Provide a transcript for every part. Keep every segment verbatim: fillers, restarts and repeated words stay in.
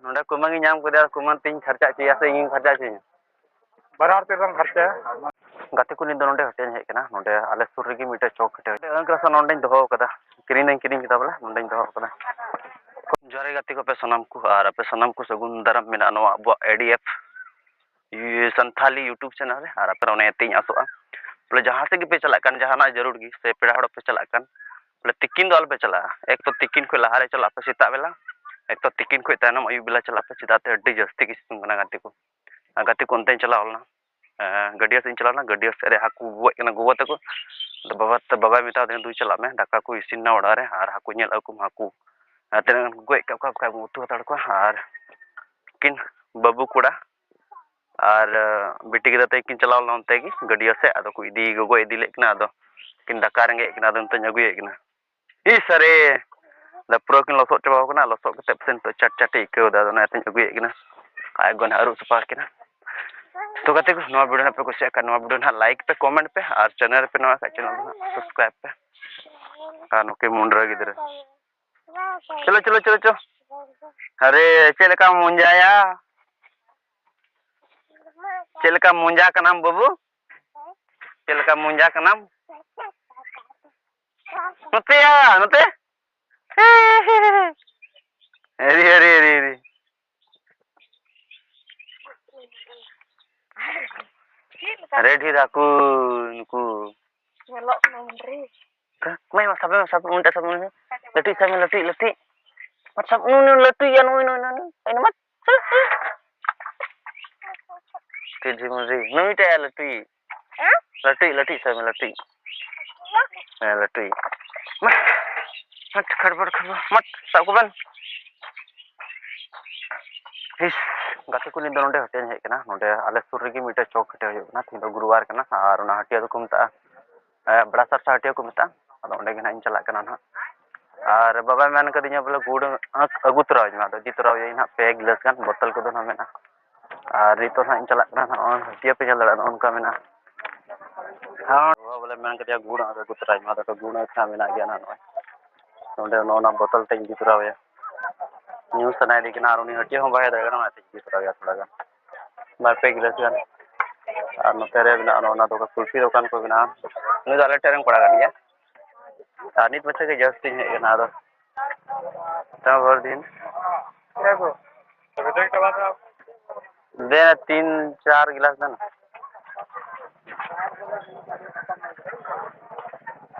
ᱱᱚᱰᱮ ᱠᱩᱢᱟᱹᱝ ᱤᱧ ᱧᱟᱢ ᱠᱮᱫᱮᱭᱟ, ᱠᱩᱢᱟᱹᱝ ᱛᱤᱧ ᱠᱷᱚᱨᱪᱟ ᱦᱚᱪᱚᱭᱟ ᱥᱮ ᱤᱧᱤᱧ ᱠᱷᱚᱨᱪᱟ ᱦᱚᱪᱚᱭᱟ? ᱵᱟᱱᱟ ᱦᱚᱲ ᱛᱮᱵᱚᱱ ᱠᱷᱚᱨᱪᱟᱭᱟ᱾ ᱜᱟᱛᱮ ᱠᱚ, ᱱᱤᱛ ᱫᱚ ᱱᱚᱰᱮ ᱦᱟᱹᱴᱤᱧ ᱦᱮᱡ ᱠᱟᱱᱟ᱾ ᱱᱚᱰᱮ ᱟᱞᱮ ᱥᱩᱨ ᱨᱮᱜᱮ ᱢᱤᱫᱴᱮᱡ ᱪᱚᱠ ᱦᱟᱹᱴᱤᱧ, ᱢᱤᱫᱴᱮᱡ ᱟᱹᱝᱠᱨᱟᱥ ᱱᱚᱰᱮᱧ ᱫᱚᱦᱚ ᱠᱟᱫᱟ, ᱠᱤᱨᱤᱧ ᱫᱚᱧ ᱠᱤᱨᱤᱧ ᱠᱮᱫᱟ, ᱵᱚᱞᱮ ᱱᱚᱰᱮᱧ ᱫᱚᱦᱚ ᱠᱟᱫᱟ᱾ ᱡᱚᱦᱟᱨ ᱜᱮ ᱜᱟᱛᱮ ᱠᱚ ᱟᱯᱮ ᱥᱟᱱᱟᱢ ᱠᱚ, ᱟᱨ ᱟᱯᱮ ᱥᱟᱱᱟᱢ ᱠᱚ ᱥᱟᱹᱜᱩᱱ ᱫᱟᱨᱟᱢ ᱢᱮᱱᱟᱜᱼᱟ ᱱᱚᱣᱟ ᱟᱵᱚᱣᱟᱜ E D F Santhali YouTube channel ᱨᱮ᱾ ᱟᱨ ᱟᱯᱮ ᱚᱱᱮ ᱛᱤᱧ ᱟᱥᱚᱜᱼᱟ, ᱵᱚᱞᱮ ᱡᱟᱦᱟᱸ ᱥᱮᱫ ᱜᱮᱯᱮ ᱪᱟᱞᱟᱜ ᱠᱟᱱ, ᱡᱟᱦᱟᱱᱟᱜ ᱡᱟᱹᱨᱩᱲ ᱜᱮ ᱥᱮ ᱯᱮᱲᱟ ᱦᱚᱲᱚᱜ ᱯᱮ ᱪᱟᱞᱟᱜ ᱠᱟᱱ, ᱵᱚᱞᱮ ᱛᱤᱠᱤᱱ ᱫᱚ ᱟᱞᱚᱯᱮ ᱪᱟᱞᱟᱜᱼᱟ᱾ ᱮᱠ ᱛᱚ ᱛᱤᱠᱤᱱ ᱠᱷᱚᱱ ᱞᱟᱦᱟᱨᱮ ᱪᱟᱞᱟᱜ ᱯᱮ ᱥᱮᱛᱟᱜ ᱵᱮᱞᱟ, ᱮᱠ ᱛᱚ ᱛᱤᱠᱤᱱ ᱠᱷᱚᱱ ᱛᱟᱭᱱᱚᱢ ᱟᱹᱭᱩᱵ ᱵᱮᱞᱟ ᱪᱟᱞᱟᱜ ᱯᱮ, ᱪᱮᱫᱟᱜ ᱛᱮ ᱟᱹᱰᱤ ᱡᱟᱹᱥᱛᱤ ᱜᱮ ᱥᱤᱛᱩᱝ ᱠᱟᱱᱟ ᱜᱟᱛᱮ ᱠᱚ᱾ ᱟᱨ ᱜᱟᱛᱮ ᱠᱚ ᱚᱱᱛᱮᱧ ᱪᱟᱞᱟᱣ ᱞᱮᱱᱟ, ᱮᱸ, ᱜᱟᱹᱰᱭᱟᱹ ᱥᱮᱫ ᱤᱧ ᱪᱟᱞᱟᱣ ᱞᱮᱱᱟ᱾ ᱜᱟᱹᱰᱭᱟᱹ ᱥᱮᱫ ᱨᱮ ᱦᱟᱹᱠᱩ ᱜᱚᱡ ᱠᱟᱱᱟ ᱜᱚᱜᱚ ᱛᱟᱠᱚ᱾ ᱟᱫᱚ ᱵᱟᱵᱟ, ᱵᱟᱵᱟᱭ ᱢᱮᱛᱟᱣ ᱫᱤᱧᱟ, "ᱫᱩ ᱪᱟᱞᱟᱜ ᱢᱮ, ᱫᱟᱠᱟ ᱠᱚ ᱤᱥᱤᱱ ᱮᱱᱟ ᱚᱲᱟᱜ ᱨᱮ, ᱟᱨ ᱦᱟᱹᱠᱩ ᱧᱮᱞ ᱟᱹᱜᱩ ᱠᱚᱢ ᱦᱟᱹᱠᱩ, ᱟᱨ ᱛᱤᱱᱟᱹᱜ ᱜᱟᱱ ᱠᱚ ᱜᱚᱡ ᱠᱟᱜ ᱠᱚᱣᱟ, ᱵᱟᱠᱷᱟᱡ ᱵᱚᱱ ᱩᱛᱩ ᱦᱟᱛᱟᱲ ᱠᱚᱣᱟ." ᱟᱨ ᱩᱱᱠᱤᱱ ᱵᱟᱹᱵᱩ ᱠᱚᱲᱟ ᱟᱨ, ᱮᱸ, ᱵᱤᱴᱤ ᱜᱤᱫᱽᱨᱟᱹ ᱛᱟᱹᱠᱤᱱ ᱠᱤᱱ ᱪᱟᱞᱟᱣ ᱞᱮᱱᱟ ᱚᱱᱛᱮ ᱜᱮ ᱜᱟᱹᱰᱭᱟᱹ ᱥᱮᱫ᱾ ᱟᱫᱚ ᱠᱚ ᱤᱫᱤ, ᱜᱚᱜᱚᱭ ᱤᱫᱤ ᱞᱮᱫ ᱠᱤᱱᱟ᱾ ᱟᱫᱚ ᱠᱤᱱ ᱫᱟᱠᱟ ᱨᱮᱸᱜᱮᱡ ᱠᱤᱱᱟ, ᱟᱫᱚ ᱱᱤᱛᱚᱜ ᱤᱧ ᱟᱹᱜᱩᱭᱮᱫ ᱠᱤᱱᱟ᱾ ᱤᱥ ᱥᱟᱹᱨᱤ, ᱟᱫᱚ ᱯᱩᱨᱟᱹ ᱠᱤᱱ ᱞᱚᱥᱚᱫ ᱪᱟᱵᱟᱣ ᱠᱟᱱᱟ᱾ ᱞᱚᱥᱚᱫ ᱠᱟᱛᱮᱫ ᱯᱟᱥᱮᱡ ᱱᱤᱛᱚᱜ ᱪᱟᱴ ᱪᱟᱴ ᱮ ᱟᱹᱭᱠᱟᱹᱣ ᱮᱫᱟ, ᱟᱫᱚ ᱚᱱᱟᱛᱮᱧ ᱟᱹᱜᱩᱭᱮᱫ ᱠᱤᱱᱟ᱾ ᱟᱡ ᱜᱚ ᱱᱟᱦᱟᱜ ᱟᱹᱨᱩᱵ ᱥᱟᱯᱷᱟ ᱠᱤᱱᱟ᱾ ᱛᱚ ᱜᱟᱛᱮ ᱠᱚ, ᱱᱚᱣᱟ video ᱱᱟᱦᱟᱜ ᱯᱮ ᱠᱩᱥᱤᱭᱟᱜ ᱠᱷᱟᱱ, ᱱᱚᱣᱟ video ᱱᱟᱦᱟᱜ like ᱯᱮ, comment ᱯᱮ, ᱟᱨ channel ᱨᱮᱯᱮ ᱱᱟᱣᱟ ᱠᱷᱟᱱ channel ᱫᱚ ᱱᱟᱦᱟᱜ subscribe ᱯᱮ᱾ ᱟᱨ ᱱᱩᱠᱤᱱ ᱢᱩᱱᱰᱨᱟᱹ ᱜᱤᱫᱽᱨᱟᱹ᱾ ᱪᱚᱞᱚ, ᱪᱚᱞᱚ, ᱪᱚᱞᱚ, ᱪᱚ᱾ ᱟᱨᱮ, ᱪᱮᱫ ᱞᱮᱠᱟᱢ ᱢᱚᱡᱟᱭᱟ? ᱪᱮᱫ ᱞᱮᱠᱟᱢ ᱢᱚᱡᱟ ᱠᱟᱱᱟᱢ ᱵᱟᱹᱵᱩ? ᱪᱮᱫ ᱞᱮᱠᱟᱢ ᱢᱚᱡᱟ ᱠᱟᱱᱟᱢ? ᱱᱚᱛᱮᱭᱟ, ᱱᱚᱛᱮ᱾ ᱦᱮᱨᱤ, ᱦᱮᱨᱤ, ᱦᱮᱨᱤ, ᱦᱮᱨᱤ᱾ ᱟᱨᱮ ᱰᱷᱮᱨ ᱦᱟᱹᱠᱩ ᱱᱩᱠᱩ᱾ ᱧᱮᱞᱚᱜ ᱠᱟᱱᱟ ᱢᱩᱱᱰᱨᱤ᱾ ᱢᱟᱭ, ᱢᱟ, ᱥᱟᱵ ᱢᱮ, ᱥᱟᱵ ᱢᱮ, ᱩᱱᱤᱴᱟᱜ ᱥᱟᱵ ᱢᱮ᱾ ᱞᱟᱹᱴᱩᱭᱤᱡ ᱥᱟᱵ ᱢᱮ, ᱞᱟᱹᱴᱩᱭᱤᱡ, ᱞᱟᱹᱴᱩᱭᱤᱡ᱾ ᱢᱟ, ᱥᱟᱵ, ᱱᱩᱭ, ᱱᱩᱭ ᱞᱟᱹᱴᱩᱭᱤᱡ, ᱱᱩᱭ, ᱱᱩᱭ, ᱱᱩᱭ, ᱱᱩᱭ᱾ ᱟᱭ, ᱱᱩᱭ, ᱢᱟ᱾ ᱪᱮᱫ ᱡᱷᱤᱢᱨᱤ? ᱱᱩᱭᱴᱟᱜ ᱞᱟᱹᱴᱩᱭᱤᱡ᱾ ᱦᱮᱸ? ᱞᱟᱹᱴᱩᱭᱤᱡ, ᱞᱟᱹᱴᱩᱭᱤᱡ ᱥᱟᱵ ᱢᱮ, ᱞᱟᱹᱴᱩᱭᱤᱡ᱾ ᱦᱮᱸ, ᱞᱟᱹᱴᱩᱭᱤᱡ᱾ ᱢᱟ᱾ ᱢᱟ, ᱠᱷᱟᱲᱵᱚᱲ, ᱠᱷᱟᱲᱵᱚᱲ᱾ ᱢᱟ, ᱥᱟᱵ ᱠᱚᱵᱮᱱ᱾ ᱤᱥ, ᱜᱟᱛᱮ ᱠᱚ, ᱱᱤᱛ ᱫᱚ ᱱᱚᱰᱮ ᱦᱟᱹᱴᱤᱭᱟᱹᱧ ᱦᱮᱡ ᱠᱟᱱᱟ᱾ ᱱᱚᱰᱮ ᱟᱞᱮ ᱥᱩᱨ ᱨᱮᱜᱮ ᱢᱤᱫᱴᱮᱡ ᱪᱚᱠ ᱦᱟᱹᱴᱤᱭᱟᱹ ᱦᱩᱭᱩᱜ ᱠᱟᱱᱟ᱾ ᱛᱮᱦᱮᱧ ᱫᱚ ᱜᱩᱨᱩᱵᱟᱨ ᱠᱟᱱᱟ ᱟᱨ ᱚᱱᱟ ᱦᱟᱹᱴᱤᱭᱟᱹ ᱫᱚᱠᱚ ᱢᱮᱛᱟᱜᱼᱟ ᱮ, ᱵᱮᱲᱟ ᱥᱟᱨᱥᱟ ᱦᱟᱹᱴᱤᱭᱟᱹ ᱠᱚ ᱢᱮᱛᱟᱜᱼᱟ᱾ ᱟᱫᱚ ᱚᱸᱰᱮ ᱜᱮ ᱱᱟᱦᱟᱜ ᱤᱧ ᱪᱟᱞᱟᱜ ᱠᱟᱱᱟ ᱱᱟᱦᱟᱜ᱾ ᱟᱨ ᱵᱟᱵᱟᱭ ᱢᱮᱱ ᱠᱟᱫᱤᱧᱟ ᱵᱚᱞᱮ ᱜᱩᱲ ᱟᱹᱜᱩ ᱛᱚᱨᱟᱣᱟᱹᱧ ᱢᱮ, ᱟᱫᱚ ᱤᱫᱤ ᱛᱚᱨᱟᱣᱟᱹᱧ ᱱᱟᱦᱟᱜ ᱯᱮ ᱜᱤᱞᱟᱹᱥ ᱜᱟᱱ, ᱵᱳᱛᱚᱞ ᱠᱚᱫᱚ ᱱᱟᱦᱟᱜ ᱢᱮᱱᱟᱜᱼᱟ᱾ ᱟᱨ ᱱᱤᱛᱚᱜ ᱱᱟᱦᱟᱜ ᱤᱧ ᱪᱟᱞᱟᱜ ᱠᱟᱱᱟ ᱱᱟᱦᱟᱜ, ᱱᱚᱜᱼᱚᱭ ᱦᱟᱹᱴᱤᱭᱟᱹ ᱯᱮ ᱧᱮᱞ ᱫᱟᱲᱮᱭᱟᱜᱼᱟ, ᱱᱚᱜᱼᱚ ᱱᱚᱝᱠᱟ ᱢᱮᱱᱟᱜᱼᱟ᱾ ᱦᱮᱸ, ᱵᱟᱵᱟ ᱵᱚᱞᱮ ᱢᱮᱱ ᱠᱟᱫᱮᱭᱟ ᱜᱩᱲ ᱟᱹᱜᱩ ᱛᱚᱨᱟᱭ ᱢᱮ, ᱟᱫᱚ ᱜᱩᱲ ᱱᱟᱦᱟᱜ ᱢᱮᱱᱟᱜ ᱜᱮᱭᱟ ᱱᱟᱦᱟᱜ ᱱᱚᱜᱼᱚᱭ᱾ ᱱᱚᱰᱮ ᱱᱚᱜᱼᱚ ᱱᱟ ᱵᱳᱛᱚᱞ ᱛᱮᱧ ᱤᱫᱤ ᱛᱚᱨᱟᱣᱟᱭᱟ᱾ ᱧᱩ ᱥᱟᱱᱟᱭᱮᱫᱮ ᱠᱟᱱᱟ, ᱟᱨ ᱩᱱᱤ ᱦᱟᱹᱴᱤᱭᱟᱹ ᱦᱚᱸ ᱵᱟᱭ ᱦᱮᱡ ᱫᱟᱲᱮᱭᱟᱜ ᱠᱟᱱᱟ, ᱚᱱᱟᱛᱮ ᱤᱫᱤ ᱛᱚᱨᱟ ᱜᱮᱭᱟ ᱛᱷᱚᱲᱟ ᱜᱟᱱ, ᱵᱟᱨ ᱯᱮ ᱜᱤᱞᱟᱹᱥ ᱜᱟᱱ᱾ ᱟᱨ ᱱᱚᱛᱮ ᱨᱮ ᱢᱮᱱᱟᱜᱼᱟ, ᱱᱚᱜᱼᱚ ᱱᱚᱣᱟ ᱫᱚ ᱠᱩᱞᱯᱷᱤ ᱫᱚᱠᱟᱱ ᱠᱚ ᱢᱮᱱᱟᱜᱼᱟ᱾ ᱩᱱᱤ ᱫᱚ ᱟᱞᱮ ᱴᱷᱮᱱ ᱨᱮᱱ ᱠᱚᱲᱟ ᱠᱟᱱ ᱜᱮᱭᱟ, ᱟᱨ ᱱᱤᱛ ᱢᱟᱪᱷᱟ ᱜᱮ ᱡᱟᱹᱥᱛᱤᱧ ᱦᱮᱡ ᱟᱠᱟᱱᱟ᱾ ᱟᱫᱚ ᱛᱟᱣ ᱵᱷᱳᱨ ᱫᱤᱱ ᱫᱮ ᱛᱤᱱ ᱪᱟᱨ ᱜᱤᱞᱟᱥ ᱜᱟᱱ᱾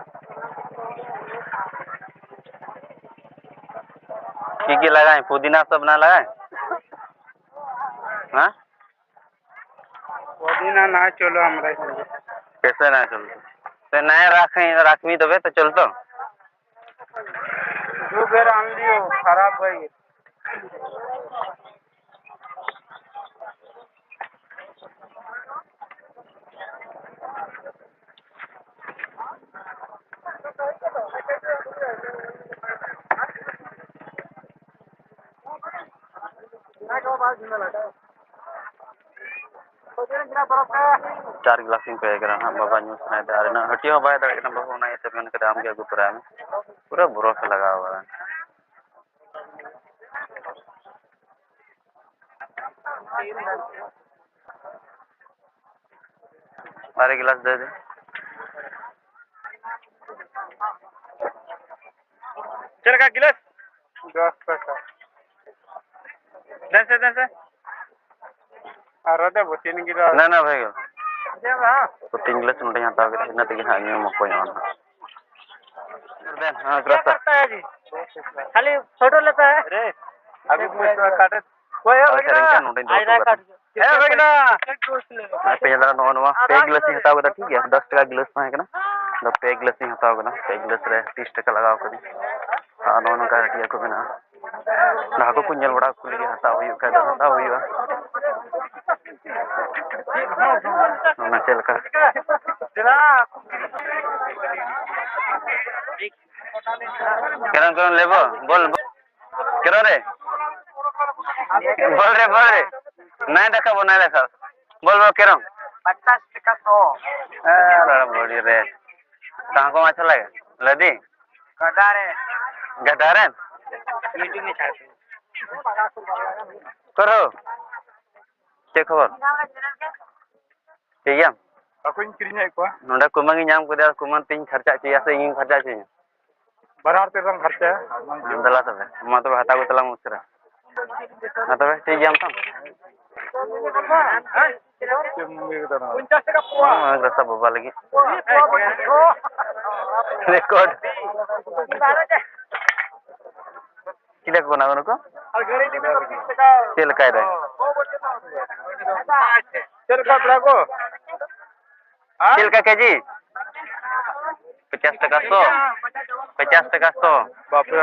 ᱠᱤ ᱠᱤ ᱞᱟᱜᱟᱭ? ᱯᱩᱫᱤᱱᱟ ᱥᱚᱵ ᱱᱟ ᱞᱟᱜᱟᱭ? ᱦᱮᱸ? पुदीना ना चलो हमरा संगे। कैसे ना चलते? तो नया राख, राखमी देबे तो चलतो। दू बेर आन लियो, खराब भई गेल। ᱪᱟᱨ ᱜᱞᱟᱥ ᱤᱧ ᱯᱮ ᱠᱟᱱᱟ ᱦᱟᱸᱜ, ᱵᱟᱵᱟ ᱧᱩ ᱥᱟᱱᱟᱭᱮᱫᱟ ᱟᱨ ᱤᱱᱟᱹᱜ ᱦᱟᱹᱴᱤᱭᱟᱹ ᱦᱚᱸ ᱵᱟᱭ ᱫᱟᱲᱮᱭᱟᱜ ᱠᱟᱱᱟ ᱵᱟᱹᱵᱩ, ᱚᱱᱟ ᱤᱭᱟᱹᱛᱮ ᱢᱮᱱ ᱠᱮᱫᱟ ᱟᱢᱜᱮ ᱟᱹᱜᱩ ᱛᱚᱨᱟᱭ ᱢᱮ, ᱯᱩᱨᱟᱹ ᱵᱚᱨᱚᱯᱷ ᱮ ᱞᱟᱜᱟᱣ ᱠᱟᱫᱟ᱾ ᱟᱨᱮ ᱜᱞᱟᱥ ᱫᱮ ᱫᱮ᱾ ᱪᱮᱫ ᱞᱮᱠᱟ ᱜᱞᱟᱥ? ᱫᱚᱥ ᱴᱟᱠᱟ᱾ ᱫᱮᱱ ᱥᱮ, ᱫᱮᱱ ᱥᱮ᱾ ᱟᱨ ᱨᱚᱫᱮ ᱵᱚ ᱛᱤᱱ ᱜᱞᱟᱥ᱾ ᱱᱟ, ᱱᱟ, ᱵᱷᱟᱭ ᱜᱳ᱾ ᱫᱮ ᱵᱟ᱾ ᱛᱚ, ᱛᱤᱱ ᱜᱞᱟᱥ ᱱᱚᱰᱮᱧ ᱦᱟᱛᱟᱣ ᱠᱮᱫᱟ, ᱤᱱᱟᱹ ᱛᱮᱜᱮ ᱦᱟᱸᱜ ᱧᱩ ᱢᱚᱠᱚᱧᱚᱜᱼᱟ ᱱᱟᱦᱟᱜ᱾ ᱫᱮᱱ, ᱦᱮᱸ, ᱜᱞᱟᱥ᱾ ᱠᱷᱟᱹᱞᱤ ᱯᱷᱳᱴᱳ ᱞᱮᱛᱟ ᱦᱮ᱾ ᱨᱮ, ᱟᱵᱷᱤ ᱠᱩᱪ ᱠᱟᱴ ᱦᱳᱭ, ᱦᱳᱭ, ᱟᱪᱪᱷᱟ, ᱵᱷᱟᱜᱽᱱᱟ᱾ ᱮᱱᱠᱷᱟᱱ ᱱᱚᱰᱮᱧ ᱫᱚᱦᱚ ᱦᱚᱴᱚ ᱠᱟᱜᱼᱟ᱾ ᱦᱮᱸ, ᱵᱷᱟᱜᱽᱱᱟ᱾ ᱟᱨ ᱯᱮ ᱧᱮᱞ ᱫᱟᱲᱮᱭᱟᱜᱼᱟ, ᱱᱚᱜᱼᱚ ᱱᱚᱣᱟ ᱯᱮ ᱜᱞᱟᱥ ᱤᱧ ᱦᱟᱛᱟᱣ ᱠᱮᱫᱟ, ᱴᱷᱤᱠ ᱜᱮᱭᱟ, ᱫᱚᱥ ᱴᱟᱠᱟ ᱜᱞᱟᱥ ᱛᱟᱦᱮᱸ ᱠᱟᱱᱟ, ᱟᱫᱚ ᱯᱮ ᱜᱞᱟᱥ ᱤᱧ ᱦᱟᱛᱟᱣ ᱠᱮᱫᱟ, ᱯᱮ ᱜᱞᱟᱥ ᱨᱮ ᱛᱤᱥ ᱴᱟᱠᱟ ᱞᱟᱜᱟᱣ ᱠᱟᱹᱫᱤᱧ᱾ ᱟᱨ ᱱᱚᱜᱼᱚ ᱱᱚᱝᱠᱟ ᱦᱟᱹᱴᱤᱭᱟᱹ ᱠᱚ ᱢᱮᱱᱟᱜᱼᱟ, ᱦᱟᱹᱠᱩ ᱠᱚ ᱧᱮᱞ ᱵᱟᱲᱟ ᱠᱚ ᱞᱟᱹᱜᱤᱫ ᱦᱟᱛᱟᱣ ᱦᱩᱭᱩᱜ ᱠᱷᱟᱡ ᱫᱚ ᱦᱟᱛᱟᱣ ᱦᱩᱭᱩᱜᱼᱟ᱾ ᱚᱱᱟ ᱪᱮᱫ ᱞᱮᱠᱟ? ᱠᱮᱨᱚᱢ ᱠᱮᱨᱚᱢ ᱞᱮᱵᱚ, ᱵᱚᱞ, ᱵᱚᱞ᱾ ᱠᱮᱨᱚᱢ ᱨᱮ᱾ ᱵᱚᱞ ᱨᱮ, ᱵᱚᱞ ᱨᱮ᱾ ᱱᱟᱭ ᱫᱟᱠᱟ ᱵᱚ, ᱱᱟᱭ ᱫᱟᱠᱟ᱾ ᱵᱚᱞ, ᱵᱚᱞ, ᱠᱮᱨᱚᱢ᱾ ᱯᱚᱪᱟᱥ ᱴᱟᱠᱟ ᱥᱚ᱾ ᱮ, ᱵᱚᱞ ᱨᱮ᱾ ᱛᱟᱦᱟᱸ ᱠᱚ ᱢᱟᱪᱷᱟ ᱞᱟᱜᱟ᱾ ᱞᱟᱫᱤ? ᱜᱟᱰᱟ ᱨᱮ᱾ ᱜᱟᱰᱟ ᱨᱮ? YouTube ᱨᱮ ᱪᱟᱞᱟᱜ ᱠᱟᱱᱟ᱾ ᱚᱠᱚᱨ ᱦᱳ? ᱪᱮᱫ ᱠᱷᱚᱵᱚᱨ? ᱴᱷᱤᱠ ᱜᱮᱭᱟᱢ? ᱚᱠᱚᱭᱤᱧ ᱠᱤᱨᱤᱧᱮᱫ ᱠᱚᱣᱟ? ᱱᱚᱰᱮ ᱠᱩᱢᱟᱹᱝ ᱤᱧ ᱧᱟᱢ ᱠᱮᱫᱮᱭᱟ, ᱠᱩᱢᱟᱹᱝ ᱛᱤᱧ ᱠᱷᱚᱨᱪᱟ ᱦᱚᱪᱚᱭᱟ ᱥᱮ ᱤᱧᱤᱧ ᱠᱷᱚᱨᱪᱟ ᱦᱚᱪᱚᱭᱟ? ᱵᱟᱱᱟᱨ ᱛᱮᱵᱚᱱ ᱠᱷᱚᱨᱪᱟᱭᱟ᱾ ᱫᱮᱞᱟ ᱛᱚᱵᱮ, ᱢᱟ ᱛᱚᱵᱮ ᱦᱟᱛᱟᱣ ᱠᱟᱛᱮ ᱞᱟᱝ ᱩᱥᱟᱹᱨᱟ᱾ ᱢᱟ ᱛᱚᱵᱮ ᱴᱷᱤᱠ ᱜᱮᱭᱟ, ᱢᱟ᱾ ᱪᱮᱫ ᱮᱢ ᱞᱟᱹᱭ ᱠᱮᱫᱟ ᱱᱚᱣᱟ? ᱦᱚᱸ, ᱨᱟᱥᱟ ᱵᱟᱵᱟ ᱞᱟᱹᱜᱤᱫ᱾ ᱨᱮᱠᱚᱨᱰ᱾ ᱪᱤᱞᱤ ᱠᱚ ᱠᱟᱱᱟ ᱠᱚ ᱱᱩᱠᱩ? ᱪᱮᱫ ᱞᱮᱠᱟᱭ ᱫᱟᱭ? ᱪᱮᱫ ᱞᱮᱠᱟ ᱯᱮᱲᱟ ᱠᱚ? ᱪᱮᱫ ᱞᱮᱠᱟ ᱠᱮᱡᱤ? ᱯᱚᱪᱟᱥ ᱴᱟᱠᱟ ᱥᱚ᱾ ᱯᱚᱪᱟᱥ ᱴᱟᱠᱟ ᱥᱚ᱾ ᱵᱟᱯᱨᱮ᱾